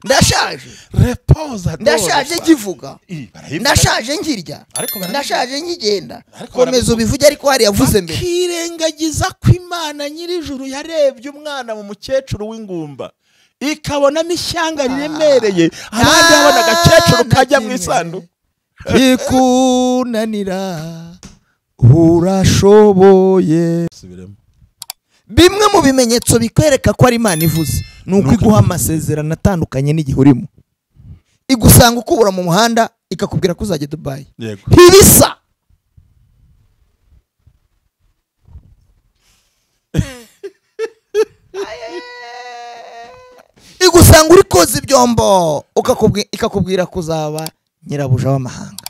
Ndashaje. Repoza. Ndashaje nkivuga. Ndashaje nkirya. Ndashaje nkigenda. Komeza ubivuge ariko hari yavuze mbere. Bakirengagiza ko Imana nyirijuru yarebye umwana mu mukecuru w'ingumba, ikabonamo ishyanga riremereye, abandi babona agakecuru kajya mu isanduku. Kikunanira urashoboye. Bimwe mu bimenyetso bikwereka ko ari Imana ivuze nuko iguha amasezerano atandukanye n'igihe urimo. Igusanga ukubura mu muhanda ikakubwira ko uzajya Dubai. Ntibisa. Igusanga uri koza ibyombo ikakubwira ko uzaba nyirabuja w'amahanga.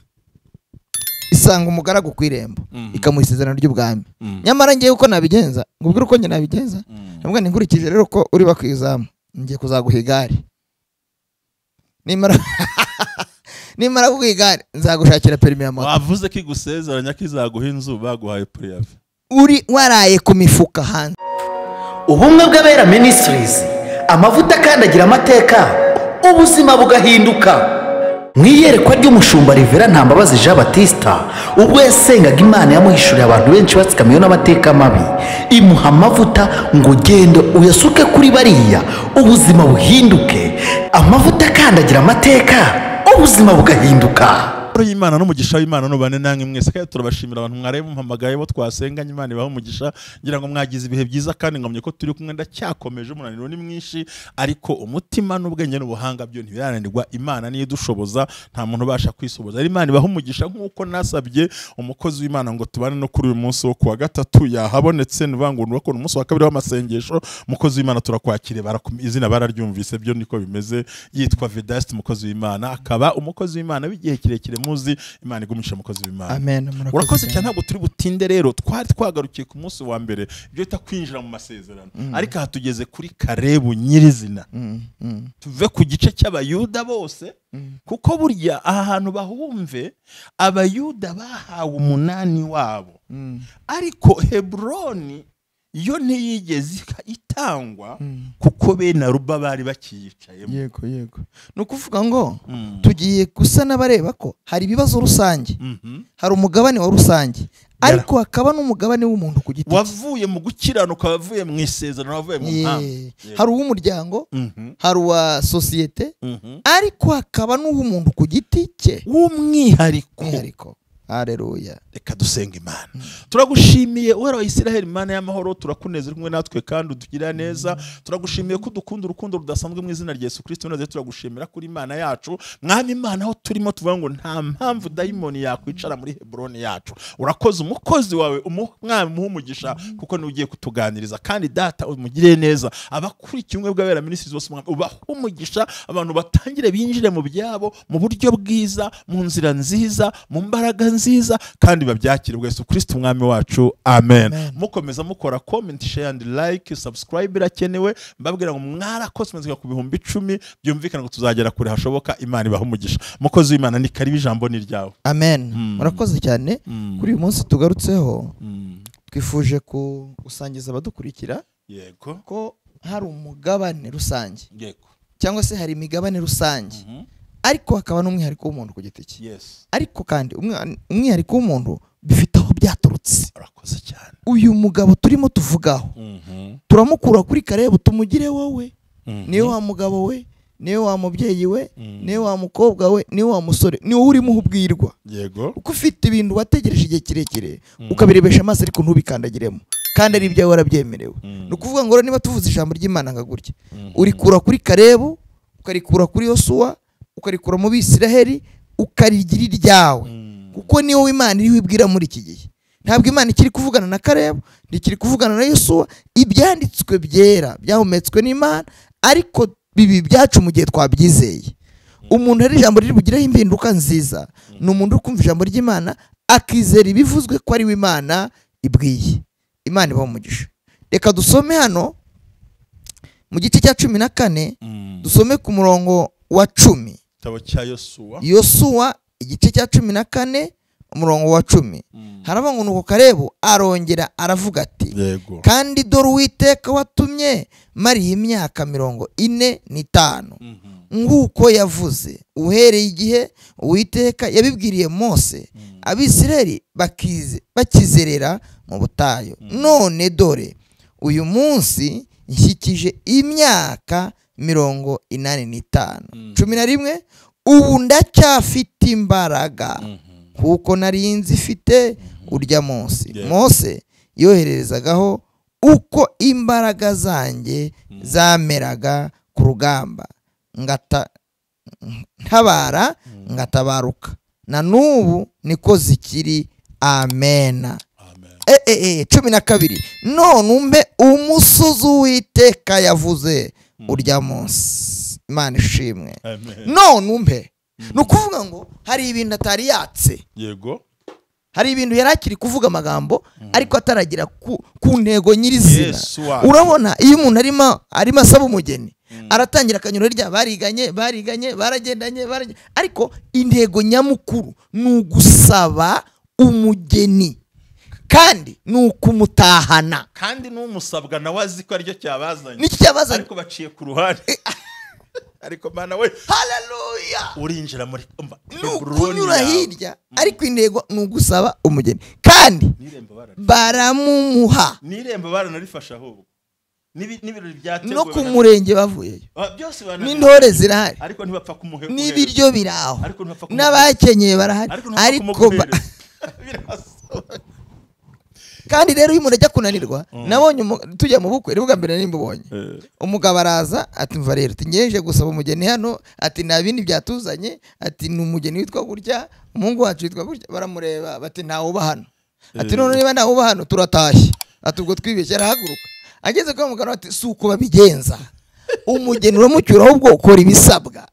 Isanga umugaragu ku irembo ikamuha isezerano ry'ubwami. Nyamara ngiye uko nabigenza, ngubwira uko njye nabigenza, nabwo nkurikije rero ko uri bakwizamu, ngiye kuzaguha igare. Nimara kuguha igare nzagushakira perimi ya moto. Wavuze ko igusezeranya ko izaguha inzu, baguhaye puriyave. Uri waraye ku mifuka hanze. Ubumwe bw'Abera Ministries, amavuta akandagira amateka, ubuzima bugahinduka. Mu iyerekwa ry'umushumba Rivera Ntambabazi Jean Baptiste, ubwo yasengaga Imana yamuhishuriye abantu benshi batsikamiwe n'amateka mabi, imuha amavuta ngo genda uyasuke kuri bariya, ubuzima buhinduke. Amavuta akandagira amateka, ubuzima bugahinduka. Y'Imana n'umugisha w'Imana nubane namwe mwese, kandi turabashimira abantu mwarebe mumpamagaye bo twasenganye, Imana ibahe umugisha. Ngira ngo mwagize ibihe byiza kandi ngomye ko turi kumwe, ndacyakomeje, umunaniro ni mwinshi ariko umutima n'ubwenge n'ubuhanga byo ntibirananirwa. Imana niyo idushoboza, nta muntu ubasha kwisoboza. Imana ibahe umugisha nk'uko nasabye umukozi w'Imana ngo tubane no kuri uyu munsi wo kuwa gatatu yahabonetse, nuvuga ngo nuko umunsi wa kabiri w'amasengesho. Umukozi w'Imana turakwakire, izina bararyumvise byo niko bimeze, yitwa Vedaste umukozi w'Imana, akaba umukozi w'Imana w'igihe kirekire muzi. Imana igumisha umukozi w'Imana. Amen. Urakoze cyane. Ntabwo turi butinde rero, twari twagarukiye ku munsi wa mbere ibyo bita kwinjira mu masezerano, ariko aha tugeze kuri Karebu nyirizina. Tuve ku gice cy'Abayuda bose, kuko burya aha hantu bahumve Abayuda bahawe umunani wabo, ariko Hebroni yo ntiyigeze itangwa kuko bene Aruba bari bakiyicayemo. Yego yego. Ni ukuvuga ngo tugiye gusa n'abareba ko hari ibibazo rusange, hari umugabane wa rusange, ariko hakaba n'umugabane w'umuntu ku giti wavuye mu gukiranuka, wavuye mu isezerano, wavuye mu mpamvu. Hari uw'umuryango, hari uwa sosiyete, ariko hakaba n'uw'umuntu ku giti cye w'umwihariko. Haleluya. Reka dusenga Imana. Turagushimiye Uhoraho Isiraheli, Imana y'amahoro, turakunezera kumwe natwe kandi utugira neza. Turagushimiye ko dukunda urukundo rudasanzwe mu izina rya Yesu Kristo. Naze turagushimira kuri Imana yacu, Mwami Imana, aho turimo tuvuga ngo nta mpamvu dayimoni yakwicara muri Hebroni yacu. Urakoze umukozi wawe, umwami umuha umugisha, kuko ni ugiye kutuganiriza, kandi data umugirire neza. Abakurikiye Ubumwe bw'Abera Ministries bose, Mwami ubahe umugisha, abantu batangire binjire mu byabo mu buryo bwiza, mu nzira nziza, mu mbaraga nziza, kandi babyakire bwa Yesu Kristo umwami wacu. Amen. Mukomeza mukora comment, share and like, subscribe irakenewe. Mbabwira ngo mwarakoze muzika ku 10,000, byumvikana ngo tuzagera kure hashoboka. Imana ibahe umugisha. Mukozi w'Imana, ni karibu, ijambo ni ryawe. Amen. Murakoze cyane. Kuri uyu munsi tugarutseho, twifuje gusangiza abadukurikira yego ko hari umugabane rusange, yego, cyangwa se hari imigabane rusange, ariko hakaba n'umwihariko w'umuntu ku giti cye. Yes. Ariko kandi umwihariko w'umuntu bifite aho byaturutse. Urakoze cyane. Uyu mugabo turimo tuvugaho, turamukura kuri Karebu tumugire wowe. Niwe wa mugabo we, niwe wa mubyeyi we, niwe wa mukobwa we, niwe wa musore, niwe urimo ubwirwa. Yego. Uko ufite ibintu wategereje igihe kirekire, ukabirebesha amaso ariko ntubikandagiremo, kandi ari ibyawe warabyemerewe. Ni ukuvuga ngo niba tuvuze ijambo ry'Imana nka gutya, urikura kuri Karebu, ukarikura kuri Yosuwa, ukarikura mu Bisiraheli, ukarigira iryawe, kuko niwo Imana iriho ibwira muri iki gihe. Ntabwo Imana ikiri kuvugana na Karebu, ntikiri kuvugana na Yosuwa. Ibyanditswe byera byahumetswe n'Imana, ariko bibi byacu mu gihe twabyizeye. Umuntu ari ijambo riri bugireho impinduka nziza ni umuntu uri kumva ijambo ry'Imana akizera ibivuzwe ko ari we Imana ibwiye. Imana ibahe umugisha. Reka dusome hano mu gice cya 14, dusome ku murongo wa 10. Igitabo cya Yosuwa. Yosuwa igice cya 14 umurongo wa 10. Haravuga ngo nuko Karebu arongera aravuga ati, yego, kandi dore Uwiteka watumye mariye imyaka 45, Nguko yavuze uhereye igihe Uwiteka yabibwiriye Mose, Abisirayeli bakizerera mu butayu. None dore uyu munsi nshyikije imyaka 85. 11 ubu ndacyafite imbaraga kuko nari nzifite urya munsi. Mose yohererezagaho uko imbaraga zanjye zameraga ku rugamba, ntabara ngatabaruka, na n'ubu niko zikiri. Amena. 12 none umpe umusozi Uwiteka yavuze urya munsi. Imana ishimwe. None umpe, ni ukuvuga ngo hari ibintu atari yatse. Yego, hari ibintu yari akiri kuvuga amagambo ariko ataragira ku ntego nyirizina. Urabona iyo umuntu arimo asaba umugeni, aratangira akanyura hirya, bariganye baragendanye, ariko intego nyamukuru ni ugusaba umugeni kandi ni ukumutahana, kandi n'umusabwa nawe azi ko aricyo cyabazanye, nicyo cyabazanye, ariko baciye ku ruhande. Ariko mana we, haleluya, urinjira muri kunyura hirya, ariko intego ni ugusaba umugeni kandi baramumuha. N'irembo baranarifasha ahubwo n'ibirori byateguwe no ku murenge bavuyeyo, n'intore zirahari, ariko ntibapfa kumuhe, n'ibiryo biraho, n'abakenyeye barahari, ariko kandi rero iyo umuntu ajya kunanirwa, nabonye tujya mu bukwe rivuga mbere nimbubonye umugabo araza ati mva rero tingeje gusaba umugeni hano, ati nta bindi byatuzanye, ati ni umugeni witwa gutya, umuhungu wacu witwa gutya. Baramureba bati ntawe uba hano, ati none niba ntawe uba hano turatashye, ati ubwo twibeshye. Arahaguruka ageze kwa mugabo ati si uko babigenza, umugeni uramucyura ahubwo ukora ibisabwa.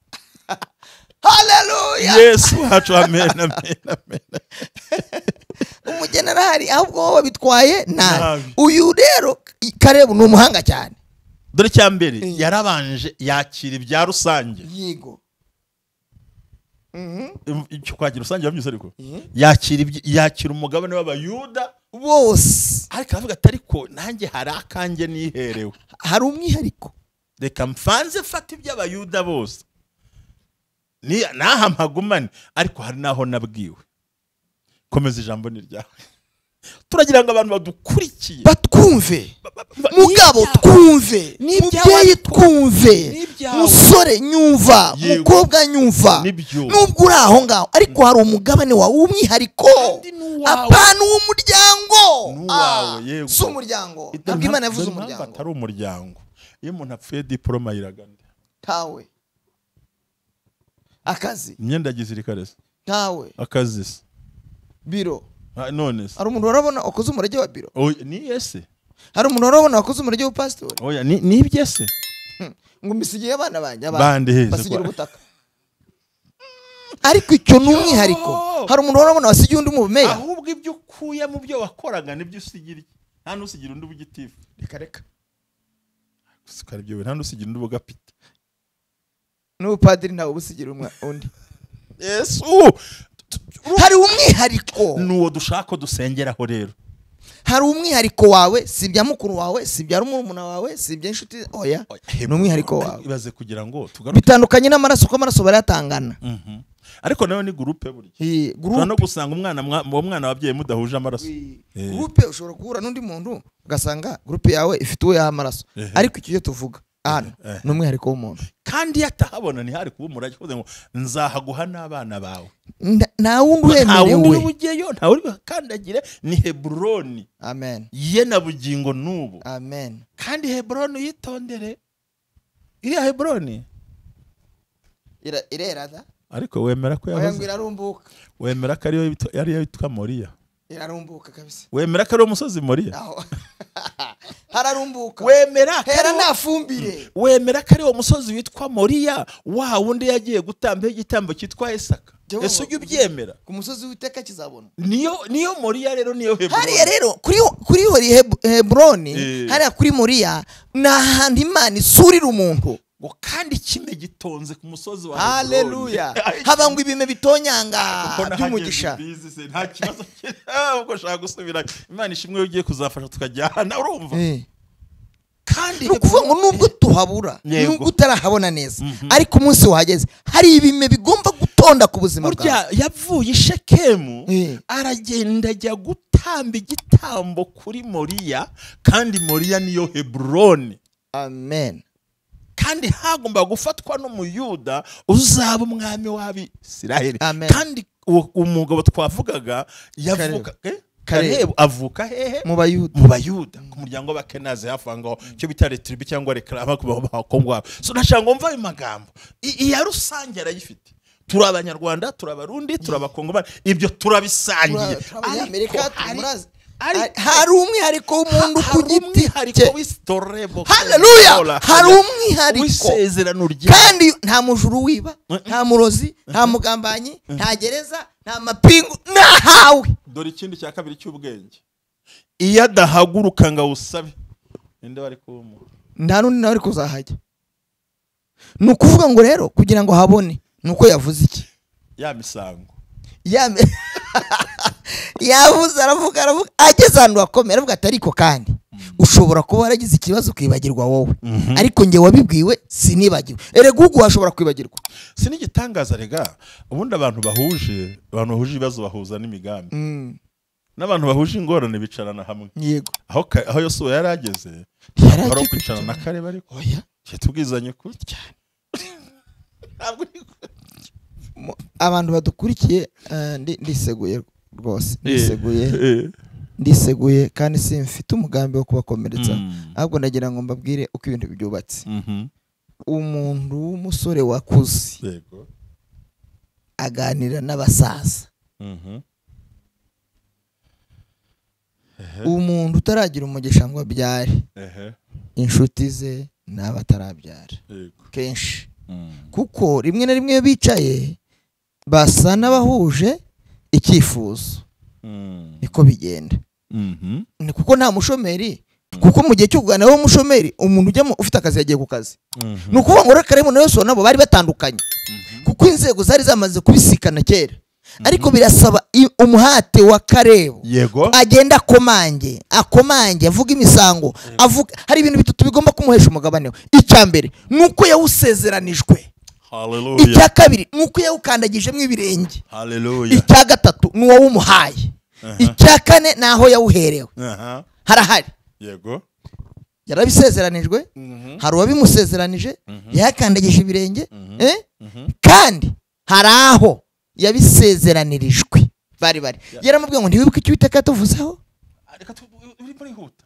Haleluya, Yesu wacu, amen amen amen. Umugeni arahari ahubwo wowe wabitwaye nabi. Uyu rero Karebu ni umuhanga cyane. Dore cyambere yarabanje yakira ibya rusange. Yego. Icyo kwagira rusange babyuze, ariko yakira umugabane w'Abayuda bose, ariko aravuga ati ariko nanjye hari akanjye niherewe, hari umwihariko, reka mfanze mfate iby'Abayuda bose ni naha mpagumane, ariko hari naho nabwiwe. Komeza ijambo ni ryawe. Turagira ngo abantu badukurikiye batwumve, mugabo twumve, mubyeyi twumve, musore nyumva, mukobwa nyumva, nubwo uri aho ngaho ariko hari umugabane wawe w'umwihariko, apana uw'umuryango. Si umuryango, ntabwo Imana yavuze umuryango, atari umuryango. Iyo umuntu apfuye diploma yiraganda ntawe, akazi, imyenda ya gisirikare ntawe, akazi se biro. None se hari umuntu warabona wakoze umurage wa biro? Oya, ni yese. Hari umuntu warabona wakoze umurage wa pastor? Oya, ni ibye se. Ngo mbisigiye abana banjye, abana basigira ubutaka. Ariko icyo ni umwihariko. Hari umuntu warabona wasigiye undi mu meya? Ahubwo ibyo ukuye mu byo wakoraga nibyo usigira. Nta nusigira undi ubugitifu. Reka reka. Sukari ibyo nta nusigira undi ubugapita. N'ubupadiri ntawe ubusigira undi. Yesu. Hari umwihariko nuwo dushaka dusengeraho rero. Hari umwihariko wawe, si ibya mukuru wawe, si ibya murumuna wawe, si ibya inshuti, oya, ni umwihariko wawe. Ibaze kugira ngo tugaruke bitandukanye n'amaraso, ko amaraso barayatangana. Ariko nayo ni groupe burya. Groupe no gusanga umwana uwo mwana wabyeyi mudahuje amaraso. Groupe ushobora guhura n'undi muntu ugasanga groupe yawe ifite uwo yaha amaraso, ariko icyo tuvuga hano ni umwihariko w'umuntu. Kandi yatahabona ntihari kuba umurage, kuvuze ngo nzahaguha n'abana bawe. Nta wundi uhemerewe, ugeyo, nta uri kandagire, ni Heburoni. Amen. Ye na bugingo n'ubu. Amen. Kandi Heburoni yitondere, iriya Heburoni irera. Ariko wemera ko yahoze, irarumbuka. Wemera ko ariyo yitwa Moriya. Irarumbuka kabisa. Wemera ko ari umusozi Moriya. Hararumbuka. Wemera hera nta fumbire. Wemera ko ari uwo musozi witwa Moriya, wa wundi yagiye gutamba igitambo cyitwa Isaka. Ese ujye ubyemera? Ku musozi w'Uwiteka kizabona. Niyo Moriya rero, niyo Heburoni. Hariya rero kuri Heburoni, hariya kuri Moriya ni ahantu Imana isurira umuntu. Ngo kandi kime gitonze ku musozi wa Heburoni. Haleluya. Haba ngo ibime bitonyanga by'umugisha. Nta kibazo ubwo shaka gusubira. Imana ishimwe ugiye kuzafasha tukajyana, urumva? Kandi Ni ukuvuga ngo nubwo tuhabura, Yego. nubwo utarahabona neza, ariko umunsi wahageze hari ibime bigomba gutonda ku buzima bwawe. Burya yavuye i Shekemu aragenda ajya gutamba igitambo kuri Moriya, kandi Moriya niyo Heburoni. Amen. Kandi hagomba gufatwa n'umuyuda uzaba umwami w'Abisiraheli. Amen. Kandi umugabo twavugaga yavuka Kalebu avuka hehe? Mu Bayuda. Mu Bayuda, ku muryango w'Abakenazi hafi aho ngaho, icyo bita retribu cyangwa reklama ku bakongwa. So ndashaka ngo mve ayo magambo. Iya rusange arayifite. Turi Abanyarwanda, turi Abarundi, turi Abakongomani, ibyo turabisangiye. Turi Abanyamerika, Ariko turi muri Aziya. ariko Hari umwihariko w'umuntu ku hari giti umwihariko cye. w'isitorebo. Haleluya! Hari umwihariko. W'isezerano rye. Kandi nta mujuru wiba, nta murozi, nta mugambanyi, nta gereza, nta mapingu, nahawe. Dore ikindi cya kabiri cy'ubwenge. Iyo adahaguruka ngo awusabe, ninde wari kuwumuha? Nta n'undi nawe ari kuzahajya. Ni ukuvuga ngo rero kugira ngo habone nuko yavuze iki? Ya misango. Yavuze aravuga aravuga ageze ahantu hakomeye aravuga ati ariko kandi ushobora kuba waragize ikibazo ukibagirwa wowe, ariko njye wabibwiwe sinibagiwe. Erega ugu washobora kwibagirwa. Si n'igitangaza rega, ubundi abantu bahuje ibibazo bahuza n'imigambi. N'abantu bahuje ingorane bicarana hamwe. Yego. Aho Yosuwa yari ageze, Yari kwicarana na Kalebu ariko. Oya. Tubwizanye ukuri cyane. Ntabwo Abantu badukurikiye ndiseguye rwose, ndiseguye kandi simfite umugambi wo kubakomeretsa, ahubwo ndagira ngo mbabwire uko ibintu byubatse. Umuntu w'umusore wakuze aganira n'abasaza. Umuntu utaragira umugisha ngo abyare, inshuti ze n'abatarabyara kenshi, kuko rimwe na rimwe bicaye basa n'abahuje icyifuzo. Niko bigenda. Ni kuko nta mushomeri, kuko mu gihe cyo kuganira w'umushomeri umuntu ujyamo ufite akazi yagiye ku kazi. Ni ukuvuga ngo Kalebu na Yosuwa nabo bari batandukanye, kuko inzego zari zamaze kubisikana kera. Ariko birasaba umuhate wa Kalebu. Yego. Agenda akomange, akomange, avuga imisango, avuga hari ibintu bitatu bigomba kumuhesha umugabane we. Icya mbere nuko yawusezeranijwe. Haleluya. Icya kabiri nuko yawukandagijemo ibirenge. Haleluya. Icya gatatu nuwo wumuhaye. Icya kane naho yawuherewe. Harahari. Yego. Yarabisezeranijwe, hari uwabimusezeranije, yakandagije ibirenge, kandi hari aho yabisezeranirijwe. Bari yaramubwiye ngo ntiwibuke icyo Uwiteka yatuvuzeho. Reka uri muri huta.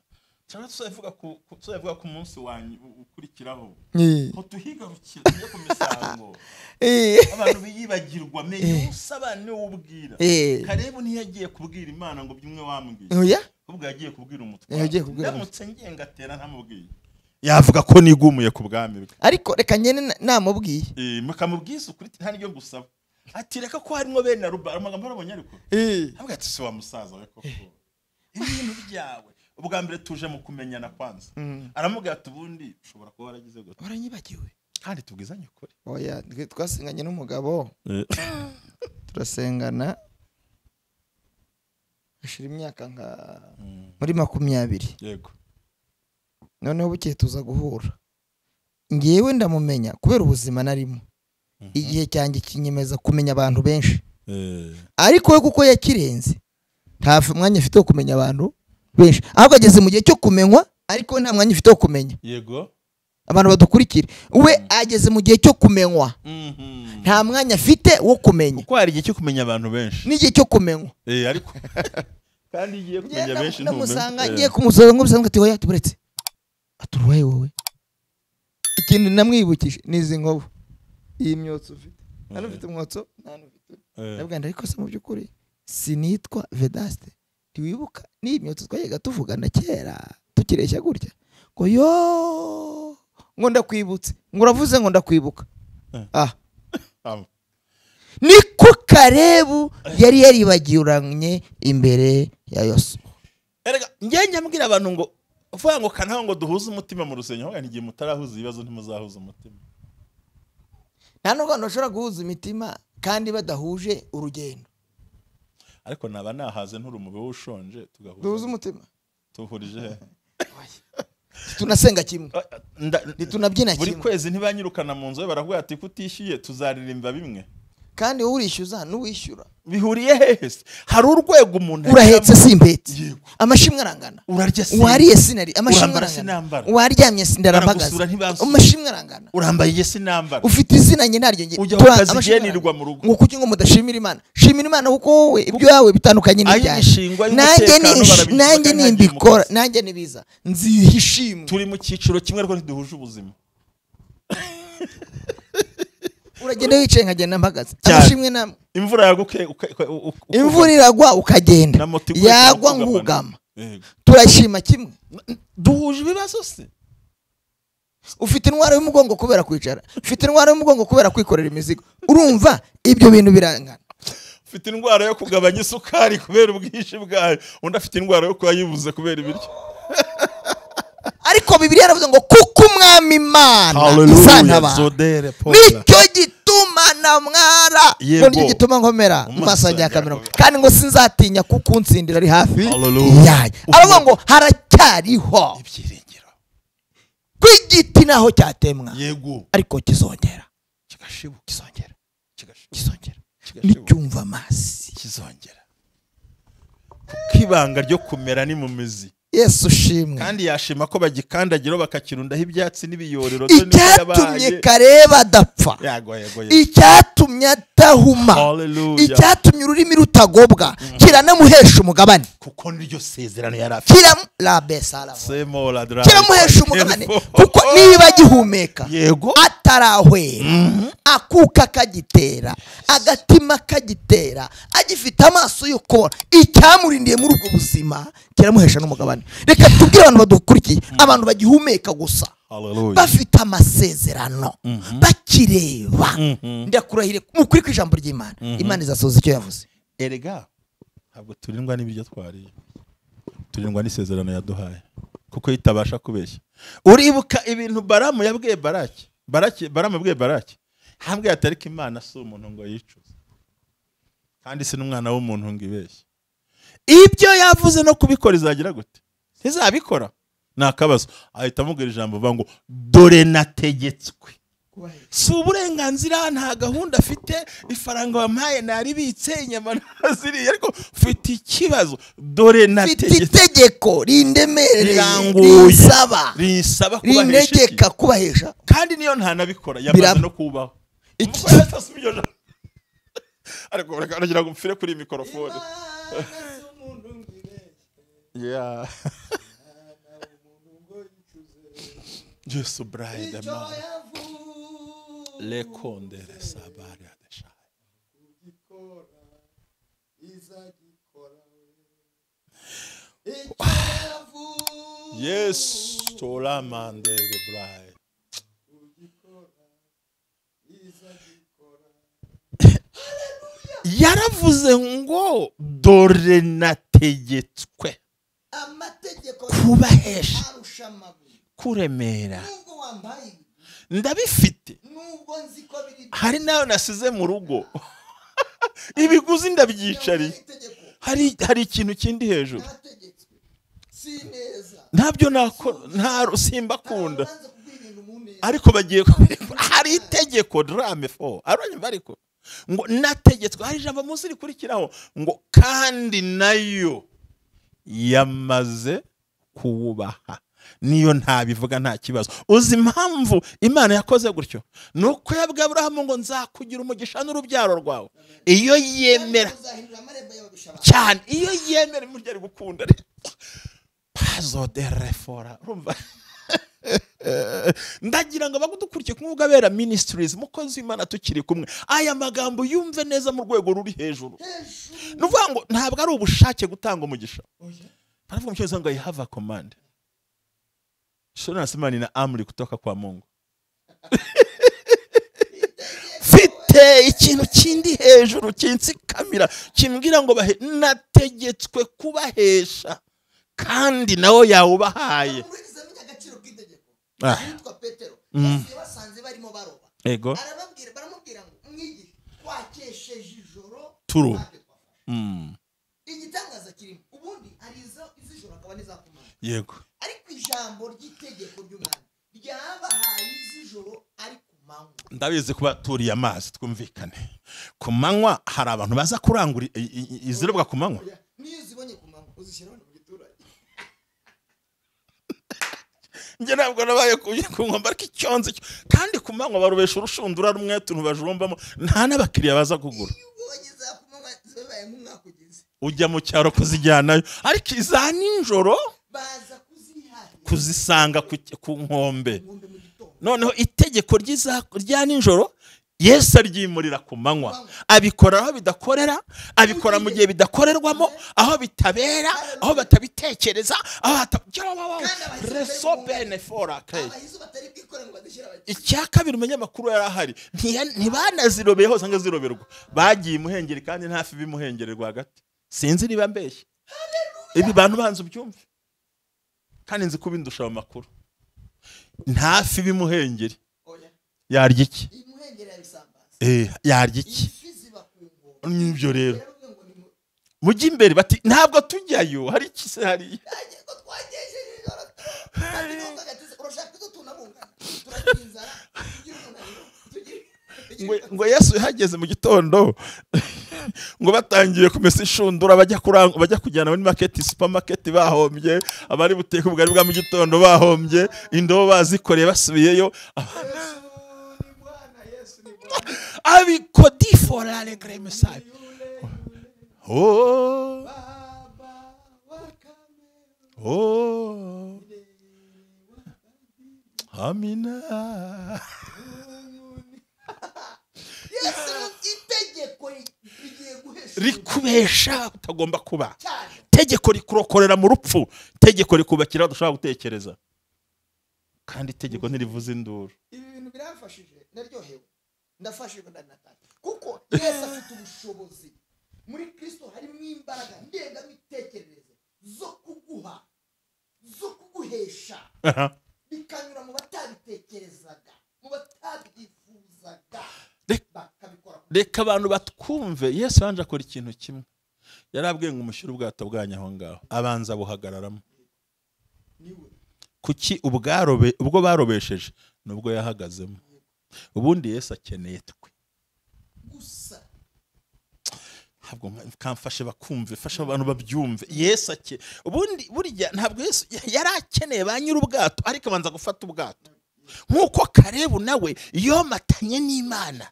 Cyangwa tuzavuga ku munsi wanyu ukurikiraho. Ko tuhigarukira tujye ku misango. Abantu biyibagirwa menye usaba niwe ubwira. Kalebu ntiyagiye kubwira Imana ngo byumwe wambwiye. Oya? Ubwo yagiye kubwira umutware. Yagiye kubwira. Ndamutse ngiye ngatera ntamubwiye. Yavuga ko nigumuye ku bwami bwe. Ariko reka nyene namubwiye. Mukamubwiza ukuri nta niryo gusaba. Ati reka ko harimo bene Ruba amagambo arabonye ariko. Avuga ati si wa musaza we koko. Ibintu byawe. Ubwa mbere tuje mu kumenyana kwanza. Aramubwira ati ubundi ushobora kuba waragize gute. Waranyibagiwe. Kandi tubwizanye ukuri. Oya, twasenganye n'umugabo. Turasengana. Ashira imyaka nka muri 20. Yego. Noneho buke tuza guhura. Ngiyewe ndamumenya kubera ubuzima narimo. Igihe cyanjye kinyemeza kumenya abantu benshi. Ariko we kuko yakirenze nta mwanya afite wo kumenya abantu benshi. Ahubwo ageze mu gihe cyo kumenywa ariko nta mwanya afite wo kumenya. Yego. Abantu badukurikira. We ageze mu gihe cyo kumenywa. Nta mwanya afite wo kumenya. Kuko hari igihe cyo kumenya abantu benshi. N'igihe cyo kumenywa. Ariko kandi igiye kumenya benshi ntumenye. Ndamusanga ngiye kumusoza ngo bisanzwe ati oya tuburetse. Aturuwaye wowe. Ikindi namwibukije nizi nkovu. Iyi myotso ufite. Nta ufite umwotso, nta ufite. Ndabwira ariko se mu byukuri sinitwa Vedaste. Ntiwibuka ni imyotso twajyaga tuvugana kera tukireshya gutya. Ngo yo ngo ndakwibutse. Ngo uravuze ngo ndakwibuka. Ah. Niko Kalebu yari yaribagiranye imbere ya Yosuwa. Erega njye nyambwira abantu ngo uvuga ngo kanaho ngo duhuze umutima mu rusengero, ngo ngiye mutarahuza ibibazo ntimuzahuza umutima. Nta nubwo abantu bashobora guhuza imitima kandi badahuje urugendo. Ariko naba nahaze nturumube ushonje tugahuza. Duhuze umutima. Tuhurije he? Tunasenga kimwe, ntitunabyina Buri kimwe. kwezi ntibanyirukana mu nzu, baravuga ati kutishyuye tuzaririmba bimwe. Kandi wowe urishyuza n'uwishyura. Bihuriye hehe se? Hari urwego umuntu Urahetse ageramo. simpetse. Yego. Amashimwe arangana. Urarya si Uwariye sinari, amashimwe Urambara arangana. sinambara. Uwaryamye sindarambagaza. Baragusura ntibansura. Amashimwe arangana. Urambaye iye sinambara. Ufite izina njye naryo njye. Ujya ku kazi Amashimwe igihe nirirwa arangana. mu rugo. Ngo kuki ngo mudashimira Imana? Shimira Imana kuko wowe ibyo yawe bitandukanye n'ibyanjye. Ay'imishingwa Nanjye y'umutekano barabishyura nanjye kandi ntagiye mu nimbikora, kazi. nanjye nibiza. Nzihishimwe. Turi mu cyiciro kimwe ariko ntiduhuje ubuzima. Uragenda wicaye nkagenda mpagaze. Cyane. Amashimwe namwe. Imvura yagwa Imvura iragwa ukagenda. Na moto iguye Yagwa ukugama. nkugama. Yego. Turashima kimwe. Duhuje ibibazo se? Ufite indwara y'umugongo kubera kwicara, ufite indwara y'umugongo kubera kwikorera imizigo. Urumva ibyo bintu birangana. Ufite indwara yo kugabanya isukari kubera ubwinshi bwayo, undi afite indwara yo kuba yibuze kubera ibiryo. Ariko Bibiliya yaravuze ngo kuko Umwami Imana izantabara, Zodere Paula. nicyo gituma namwara, Yego. ngo nicyo gituma nkomera Mu mu maso maso yanjye yanjye hakamera, kandi ngo sinzatinya kuko unsindira ari hafi Hallelujah. yanjye. Aravuga ngo haracyariho Ibyiringiro. kw'igiti naho cyatemwa, Yego. ariko kizongera, Kigashibuka. kizongera, Kigashibuka. kizongera, Kigashibuka. nicyumva amazi. Kizongera. Kuko ibanga ryo kumera ni mu mizi. Yesu ushimwe. Kandi yashima ko bagikandagiraho bakakirundaho ibyatsi n'ibiyorero, dore niko Icyatumye yabaye. Kareba adapfa, Yego, yego, yego. icyatumye adahuma, Hallelujah. icyatumye ururimi rutagobwa, kiranamuhesha umugabane. Kuko niryo sezerano yari afite. Semo la dra- Kiramuhesha umugabane kuko niba agihumeka, Yego. atarahwera, akuka kagitera, agatima kagitera, agifite amaso yo kubona, icyamurindiye muri ubwo buzima kiramuhesha n'umugabane. Reka tubwire abantu badukurikiye, abantu bagihumeka gusa, Hallelujah. bafite amasezerano, bakireba, ndakurahire mu kuri kw'ijambo ry'Imana, Imana izasohoza icyo yavuze. Erega ntabwo turindwa n'ibiryo twariye, turindwa n'isezerano yaduhaye, kuko itabasha kubeshya. Uribuka ibintu Baramu yabwiye Baraki? Baraki, Baramu yabwiye Baraki, hambwiye ati ariko Imana si umuntu ngo yicuze, kandi si n'umwana w'umuntu ngo ibeshye. Ibyo yavuze no kubikora izagira gute? Ntizabikora. Ni akabazo. Ahita amubwira ijambo avuga ngo dore nategetswe. Si uburenganzira, nta gahunda afite, ifaranga wampaye naribitse, inyama naziriye, ariko mfite ikibazo, dore Mfite nategetswe. itegeko rindemereye, Riranguye. rinsaba, Rinsaba kubahesha iki? rintegeka kubahesha. Kandi niyo ntanabikora yamaze Biraba. no kubaho. Iki- Umugore wese asoma iryo jambo. Ariko reka aragira ngo mpfire kuri iyi mikorofone. Yeah. Yesu bride man. Le kondere sabari adesha. Yes, tola mandere bride. Yaravuze ngo dore nategetswe Amategeko kubahesha, arusha amabuye. kuremera. Nubwo wambaye ibi, Ndabifite, nubwo nzi ko biri, hari nayo nasize mu rugo, ibiguzi ndabyicariye, itegeko hari ikintu kindi hejuru, nategetswe si neza, ntabyo nakora, nta simbakunda, banze kubwira ibintu mu neza. Ariko bagiye kubikora. Hari itegeko drame fo aranyumva, ariko ngo nategetswe. Hari ijambo munsi rikurikiraho ngo kandi nayo yamaze kuwubaha. Niyo ntabivuga nta kibazo. Uzi impamvu Imana yakoze gutyo? Ni uko yabwiye Aburahamu ngo nzakugira umugisha n'urubyaro rwawe. Iyo yemera Uzahindura amarembo y'ababisha bawe. cyane, iyo yemera imurya ari gukunda pazo de refora. Urumva, ndagira ngo abagudukurikiye kumwe Abera Ministries, mukozi w'Imana tukiri kumwe, aya magambo yumve neza mu rwego ruri hejuru. Ni ukuvuga ngo ntabwo ari ubushake gutanga umugisha. Baravuga mu Cyongereza ngo I have a command. Sio, nasema nina amri kutoka kwa Mungu. Mfite ikintu kindi hejuru kinsikamira, kimbwira ngo bahe, nategetswe kubahesha, kandi nawe yawubahaye. Umuntu wigeze amenya agaciro k'itegeko, Ah. witwa Petero, Yesu yabasanze barimo baroba, Ego. arababwira, baramubwira ngo mwigishe, twakesheje ijoro Turoba. ntacyo twafashe. Igitangaza kirimo ubundi Ubundi hari iz'ijoro akaba n'iza ku manywa. Yego. Ariko ijambo ry'itegeko ry'umwami ryabahaye iz'ijoro ari ku manywa. Ndabizi kuba turiye amazi, twumvikane. Ku manywa hari abantu baza kurangura izirobwa ku manywa. Niyo uzibonye ku manywa uzishyira hano mu giturage. Njye ntabwo nabaye ku nkombe, ariko icyonzi cyo kandi ku manywa barubesha urushundura rumwe tuntu bajumbamo, nta n'abakiriya baza kugura. Iyo ubonye za ku manywa zibaye nk'umwaka ugeze, ujya mu cyaro kuzijyanayo, ariko iza nijoro baza kuzihahira, kuzisanga ku nkombe. mu gitondo. Noneho itegeko rya nijoro Yesu aryimurira ku manywa, abikora aho bidakorera, abikora mu gihe bidakorerwamo, aho bitabera, aho batabitekereza, aho icya kabiri umunyamakuru yari ahari, ntibanazirobeye hose ngo ziroberwa, bagiye imuhengeri kandi nta fi bimuhengeri rwagati. Sinzi niba mbeshye, ibi bantu banze ubyumve, kandi nzi kubindusha amakuru. Nta fi bimuhengeri yarya iki? Yarya iki? Nibyo rero mujye imbere bati ntabwo tujyayo, hari iki se hariya? Ngo Yesu yahageze mu gitondo, ngo batangiye kumesa inshundura, bajya kuranga, bajya kujyana muri market, supermarket bahombye, abari buteke ubugari bwa mu gitondo bahombye, indobo bazikoreye basubiyeyo. Abikodi for alegre message. Oh, oh, amina. Rikubesha utagomba kuba. Tegeko rikurokorera mu rupfu, tegeko rikubakira udashobora gutekereza. Kandi itegeko ntirivuze induru. Ibi bintu biramfashije, naryohewe. Ndafashijwe ndanataka. Kuko Yesu afite ubushobozi. Muri Kristo harimo imbaraga ndengamitekerereze zo kuguha, zo kuguhesha. Bikanyura mu batabitekerezaga, mu batabyifuzaga. Bakabikora. Reka abantu batwumve. Yesu yanje akora ikintu kimwe. Yarabwiye ngo umushyire ubwato bwanyu aho ngaho, abanza buhagararamo. Kuki ubwarobe ubwo barobesheje nubwo yahagazemo. Ubundi Yesu akeneye twe gusa. Ntabwo kamfashe bakumve, fasha abantu babyumve. Yesu ake ubundi burya ntabwo Yesu yari akeneye ba nyiri ubwato, ariko abanza gufata ubwato. Nkuko Karebu nawe yomatanye n'Imana.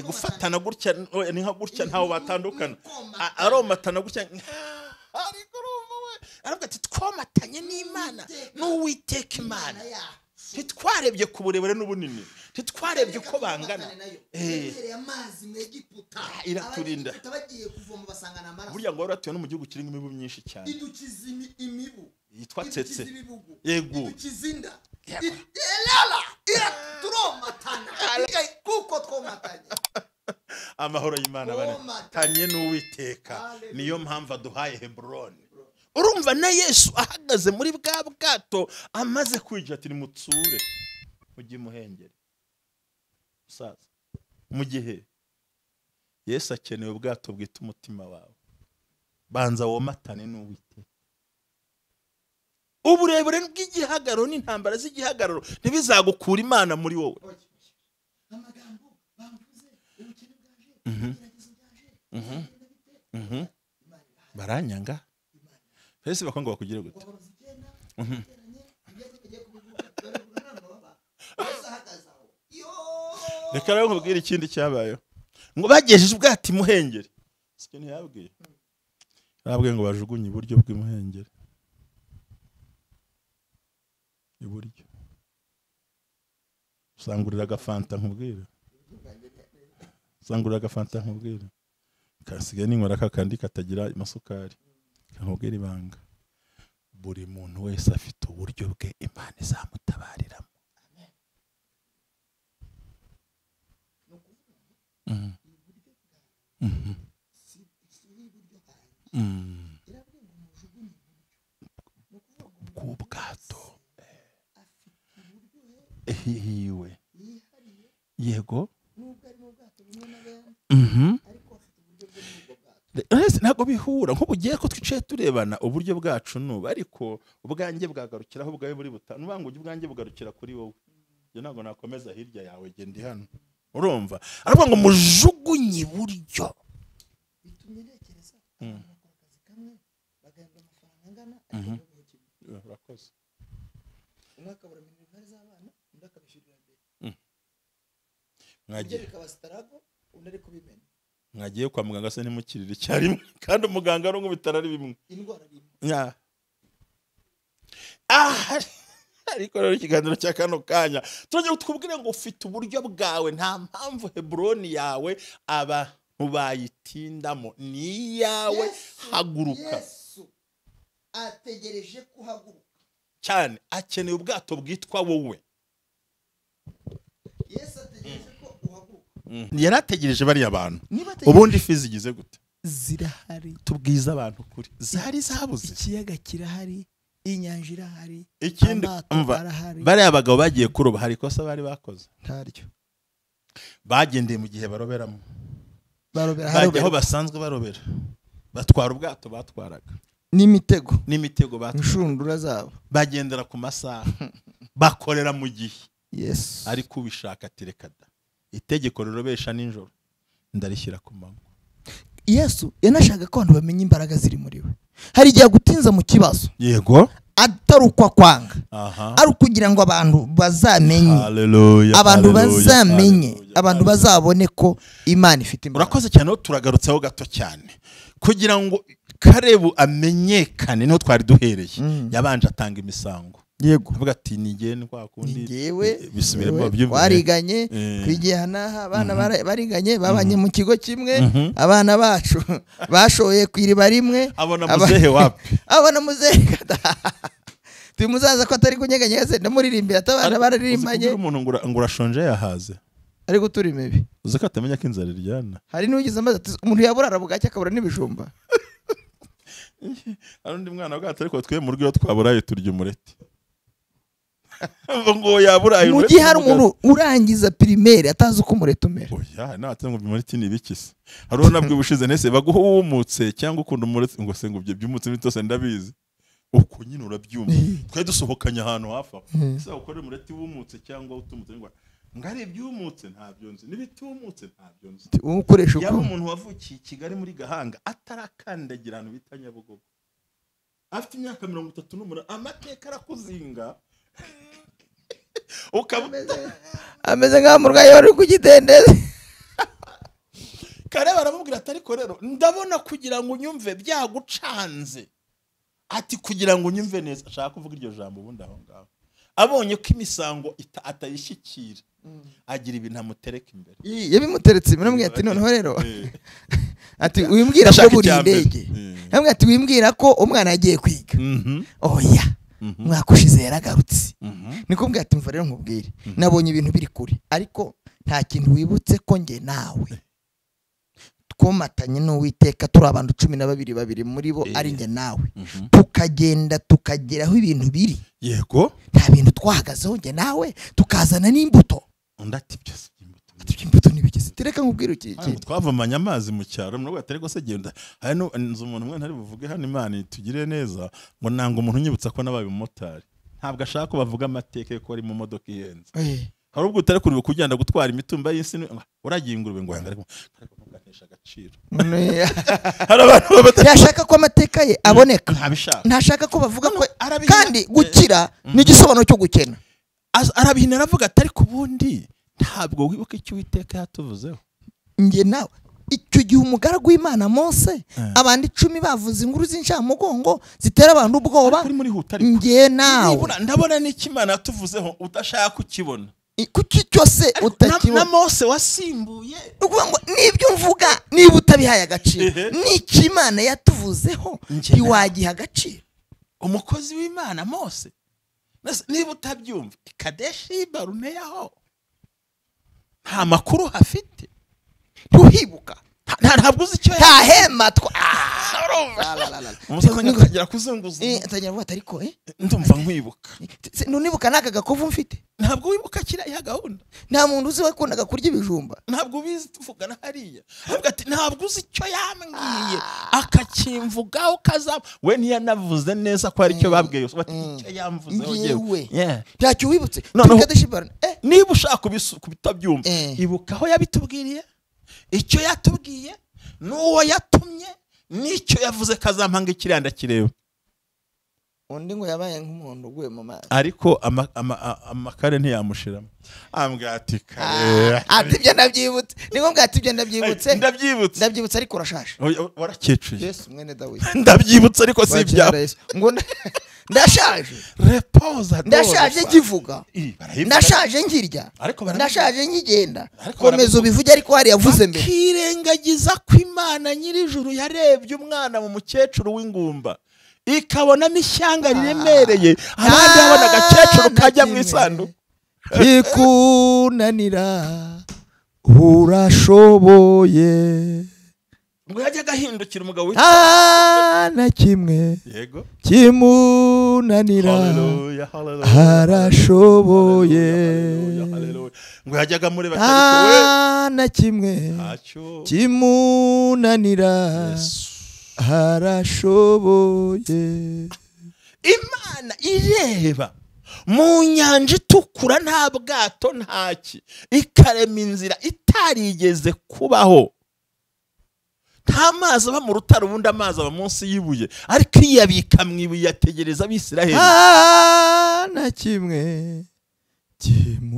Gufatana gutya ni nka gutya, ntawo batandukana, aromatana gutya. Ariko urumva we aravuga ati twomatanye n'Imana n'Uwiteka Imana. Ntitwarebye ku burebure n'ubunini, ntitwarebye uko bangana. Iraturinda. Burya ngo waratuye no mu gihugu kirimo imibu myinshi cyane, idukiza imibu yitwa tsetse. Yego, idukiza inda, turomatana kuko twomatanye. Amahoro y'Imana bane n'Uwiteka. Niyo mpamvu aduhaye Heburoni. Urumva na Yesu ahagaze muri bwa bwato amaze kwigira ati nimutsure mujye muhengeri. Musaza, mu gihe Yesu akeneye ubwato bwita umutima wawe, banza womatane n'Uwiteka. Uburebure bw'igihagararo n'intambara z'igihagararo ntibizagukura Imana muri wowe. Amagambo bamvuze, ubukene bwaje, ibigeragezo byaje, baranyanga. Ese bakongo bakugire gute? Reka rero nkubwire ikindi cyabayeho. Ngo bagejeje ubwato imuhengeri. Sicyo ntiyabwiye. Yarabwiye ngo bajugunye iburyo bw'imuhengeri. Iburyo. Usangurira agafanta nkubwire. Usangurira agafanta nkubwire. Kasigaye ninywera kakandi katagira amasukari. Nkubwire ibanga. Buri muntu wese afite uburyo bwe Imana izamutabariramo. Bw'ubwato hiwe. Yego. Ntabwo bihura. Nk'ubu ugiye ko twicaye turebana uburyo bwacu nuba, ariko ubwanjye bwagarukiraho ubwawe buri butanu, ngo ubwanjye bugarukira kuri wowe. Njye ntabwo nakomeza hirya yawe, genda hano. Urumva? Aravuga ngo mujugunye iburyo. Bitumye ntekereza abantu bakora akazi kamwe bagahembwa amafaranga angana, ariko urakoze. Umwe akabura minerivare z'abana, undi akabishyurira mbere. Mwagiye bikaba sitarago, undi ari kubimena. Mwagiye kwa muganga se ntimukirire icyarimwe, kandi umuganga ari ngo bitara ari bimwe. Indwara ari imwe. Ariko rero ikiganiro cya kano kanya turongera twubwire ngo ufite uburyo bwawe, nta mpamvu Heburoni yawe abantu bayitindamo, ni iyawe. Haguruka. Yesu ategereje kuhaguruka cyane, akeneye ubwato bwitwa wowe. Yesu ategereje ko uhaguruka. Yarategereje bariya bantu. Ubundi ifi zigize gute? Zirahari. Tubwiza abantu kuri zari zabuze. Ikiyaga kirahari, inyanja irahari. Ikindi bariya abagabo bagiye kuroba hari ikosa bari bakoze. Ntaryo. Bagendeye mu gihe baroberamo. Barobera aho basanzwe barobera. Batwara ubwato batwaraga. N'imitego. N'imitego batwara. Inshundura zabo. Bagendera ku masaha. Bakorera mu gihe. Yes. Ariko ubishaka tireka da. Itegeko rirobesha nijoro ndarishyira ku manywa. Yesu yanashaka ko abantu bamenye imbaraga ziri muri we. Hari igihe gutinza mu kibazo. Yego. Atari uko kwanga. Ari ukugira ngo abantu bazamenye. Haleluya. Abantu bazamenye, abantu bazabone ko Imana ifite imbaraga. Urakoze cyane, turagarutseho gato cyane. Kugira ngo Karebu amenyekane niho twari duhereye. Yabanje atanga imisango. Yego. Avuga ati nige kwa kundi ngewe bisubiremo byumve. Twariganye twigiye hanaha, abana bariganye babanye mu kigo kimwe, abana bacu bashoye ku iriba rimwe. Abona muzehe wapi? Abona muzehe. Tumuzaza ko atari kunyeganyega se ndamuririmbira atabana bararirimbanye. Umuntu ngo urashonje yahaze. Ari gutura imibi. Uzi ko atamenya ko inzara iryana. Hari n'ugize amazi ati umuntu yaburara bugacya akabura n'ibijumba. Hari undi mwana bwato ariko twe mu rugo twaburaye turya umureti. Ngo yaburaye mu gihe hari umuntu urangiza primaire atazi uko umureti umera. Oya, natse ngo umureti ni ibiki se? Hari uwo nabwo ubushize nese baguha uwumutse cyangwa ukunda umureti ngo se ngo ibyo byumutse bitose ndabizi. Uko nyine urabyumva. Twe dusohokanye ahantu hafa. Ese ukora umureti wumutse cyangwa utumutse ngo ngari ibyumutse ntabyo nzi nibitumutse ntabyo nzi. Ukoresha uko yaba umuntu wavukiye Kigali muri Gahanga atarakandagira ahantu bita Nyabugogo. Afite imyaka 38 amateka arakuzinga. Ameze nka murwayi wari kugitendeze. Kareba aramubwira ati ariko rero ndabona kugira ngo unyumve byagucanze. Ati kugira ngo unyumve neza ashaka kuvuga iryo jambo ubundi aho ngaho. Abonye ko imisango atayishyikira agira ibintu amutereka imbere. Yabimuteretse imbere amubwira ati noneho rero ati wimbwira ko buri indege. Amubwira ati wimbwira ko umwana yagiye kwiga. Oya. Mwaka ushize yaragarutse. Niko mbwira ati mva rero nkubwire. Nabonye ibintu biri kure ariko nta kintu wibutse ko nge nawe twomatanye n'Uwiteka turi abantu 12 babiri muri bo ari nge nawe. Tukagenda tukageraho ibintu biri. Yego. Nta bintu twahagazeho nge nawe tukazana n'imbuto. Undi ati byose imbuto. Ati imbuto nibigeze. Tereka nkubwire iki. Twavomanye amazi mu cyaro nubwo atari gose genda. Hari nzu umuntu umwe ntari buvuge hano Imana itugire neza ngo nanga umuntu unyibutsa ko nabaye umumotari. Ntabwo ashaka ko bavuga amateka ko ari mu modoka ihenze. Hari ubwo utari kuri kugenda gutwara imitumba y'isi uragiye ingurube ngo yanga ariko ntugatesha agaciro. Hari abantu batashaka ko amateka ye aboneka. Ntashaka ko bavuga ko kandi gukira ni igisobanuro cyo gukena. Arabihina aravuga atari kubundi ntabwo wibuka icyo Uwiteka yatuvuzeho. Nge nawe icyo gihe umugaragu w'Imana Mose abandi 10 bavuze inkuru z'inshamugongo zitera abantu ubwoba. Nge nawe ndabona n'iki Imana yatuvuzeho udashaka kukibona. Kuki cyose utakibona. Na Mose wasimbuye ukuvuga ngo nibyo mvuga niba utabihaye agaciro n'iki Imana yatuvuzeho ntiwagiha agaciro. Umukozi w'Imana Mose niba utabyumva Kadeshi Baruneyaho nta makuru hafite ntuhibuka ntabwo uzi icyo nta hema Umusaza ngatangira kuzunguza. Atangira kuvuga ariko ndumva nkwibuka. Nunibuka naka gakovu mfite. Ntabwo wibuka kiriya gahunda. Nta muntu uzi wakundaga kurya ibijumba. Ntabwo ubizi tuvugana hariya. Avuga ati ntabwo uzi icyo yambwiye. Akakimvugaho kaza. We ntiyanavuze neza ko ari cyo babwiye. Bati icyo yamvuzeho yewe. Ntacyo wibutse. Niba ushaka kubitabyumva, ibuka aho yabitubwiriye, icyo yatubwiye, n'uwo yatumye, n'icyo yavuze kazampanga ikiriya ndakireba. Undi ngo yabaye nk'umuntu uguye mu mazi. Ariko amakare ntiyamushiramo. Ambwira ati kare. Ati ibyo ndabyibutse. Ni ngombwa ati ibyo ndabyibutse. Ndabyibutse. Ndabyibutse ariko urashaje. Warakecuye. Yesu mwene Dawidi. Ndabyibutse ariko si ibyawe. Ngo ndashaje. Repose. Ndashaje nkivuga. Ndashaje nkirya. Ndashaje nkigenda. Komeza ubivuge ariko hari yavuze mbere. Bakirengagiza ko Imana nyir'ijuru yarebye umwana mu mukecuru w'ingumba. Ikabonamo ishyanga riremereye abandi babona agakecuru kajya mu isanduku. Ikunanira urashoboye. Ngo yajyaga ahindukira umugabo witwa na kimwe yego kimunanira. Haleluya, haleluya, arashoboye. Ngo yajyaga muri batari we na kimwe kimunanira harashoboye. Imana ireba mu nyanja itukura nta bwato ntaki, ikarema inzira itarigeze kubaho. Nta mazi aba mu rutare, ubundi amazi aba munsi y'ibuye, ariko iyabika mu ibuye yategereza Abisiraheli. Na kimwe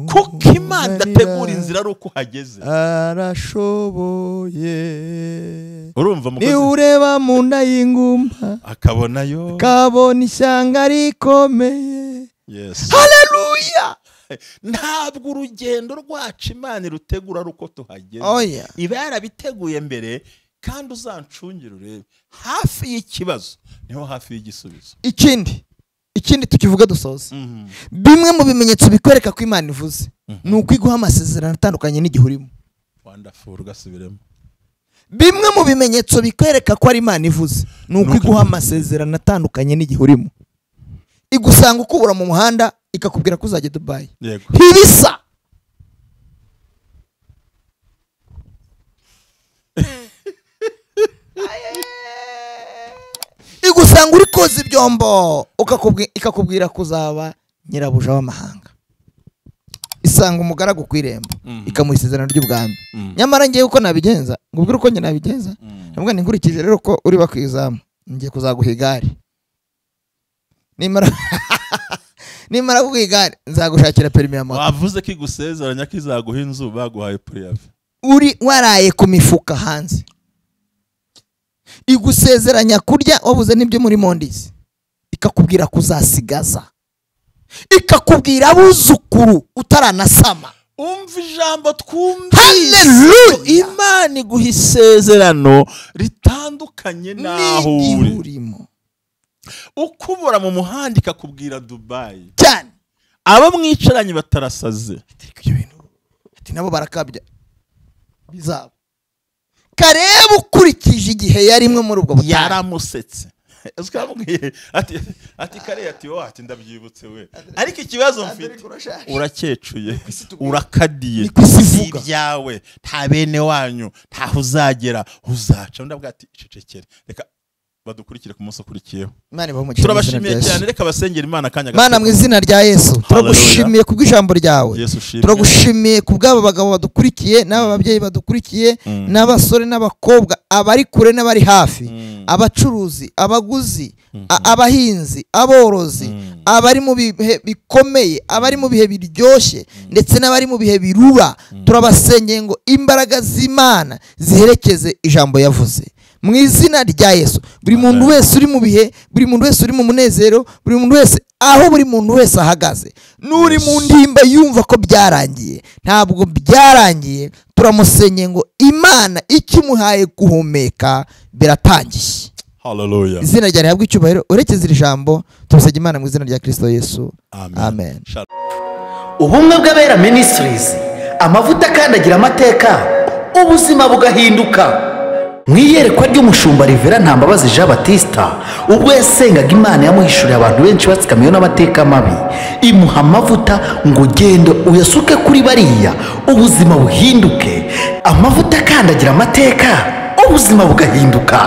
kuko Imana idategura inzira ari uko uhageze. Arashoboye. Urumva mukozi, ni ureba mu nda y'ingumba akabonayo, akabona ishyanga rikomeye. Yes. Haleluya. Ntabwo urugendo rwacu Imana irutegura ari uko tuhageze. Iba yarabiteguye mbere. Kandi uzancungire urebe hafi y'ikibazo niho hafi y'igisubizo. Ikindi tukivuga dusoza, bimwe mu bimenyetso bikwereka ko Imana ivuze ni uko iguha amasezerano atandukanye n'igihe urimo. Wonderful, ugasubiremo. Bimwe mu bimenyetso bikwereka ko ari Imana ivuze ni uko iguha amasezerano atandukanye n'igihe urimo. Igusanga ukubura mu muhanda ikakubwira ko uzajya Dubai. Ntibisa. Igusanga uri koza ibyombo ikakubwira kuzaba nyirabuja w'amahanga. Isanga umugaragu ku irembo ikamuha isezerano ry'ubwami. Nyamara ngiye uko nabigenza, ngubwire uko njye nabigenza, nabwo nkurikije rero ko uri bakwizamu ngiye kuzaguha igare. Nimara kuguha igare nzagushakira perimi ya moto. Wavuze ko igusezeranya ko izaguha inzu, baguhaye puriyave. Uri waraye ku mifuka hanze. Igusezeranya kurya wabuze n'ibyo muri mondisi, ikakubwira kuzasigaza, ikakubwira abuzukuru utaranasama. Umva ijambo twumvise. Imana iguha isezerano ritandukanye n'aho uri. Ukubura mu muhanda ikakubwira Dubai cyane. Abo mwicaranye batarasaze ati nabo barakabya bizaba. Kareba ukurikije igihe yarimwe muri ubwo butayu yaramusetse. Ati kare ati wowe ati ndabyibutse we, ariko ikibazo mfite urakecuye, urakadiye, ibyawe nta bene wanyu, ntaho uzagera, uzaca. Ndavuga ati cecekere, reka badukurikire ku munsi ukurikiyeho. Turabashimiye cyane, reka basengera Imana akanya gato. Mana mu izina rya Yesu, turagushimiye kubw'ijambo ryawe, turagushimiye kubw'aba bagabo badukurikiye n'aba babyeyi badukurikiye n'abasore n'abakobwa, abari kure n'abari hafi, abacuruzi, abaguzi, abahinzi, aborozi, abari mu bihe bikomeye, abari mu bihe biryoshye, ndetse n'abari mu bihe birura. Turabasengeye ngo imbaraga z'Imana ziherekeze ijambo yavuze mu izina rya Yesu. Buri muntu wese uri mu bihe, buri muntu wese uri mu munezero, buri muntu wese aho buri muntu wese ahagaze, n'uri mu ndimba yumva ko byarangiye, ntabwo byarangiye. Turamusenye ngo Imana ikimuhaye guhumeka biratangiye. Hallelujah. Izina rya rihabwe icyubahiro. Urekeze iri jambo, turasabye Imana mu izina rya Kristo Yesu. Amen. Ubumwe bw'Abera Ministries, amavuta akandagira amateka, ubuzima bugahinduka. Mu iyerekwa ry'umushumba Rivera Ntambabazi Jean Batista, ubwo yasengaga Imana yamuhishuriye abantu benshi batsikamiwe n'amateka mabi, imuha amavuta ngo ugende uyasuke kuri bariya ubuzima buhinduke. Amavuta akandagira amateka, ubuzima bugahinduka.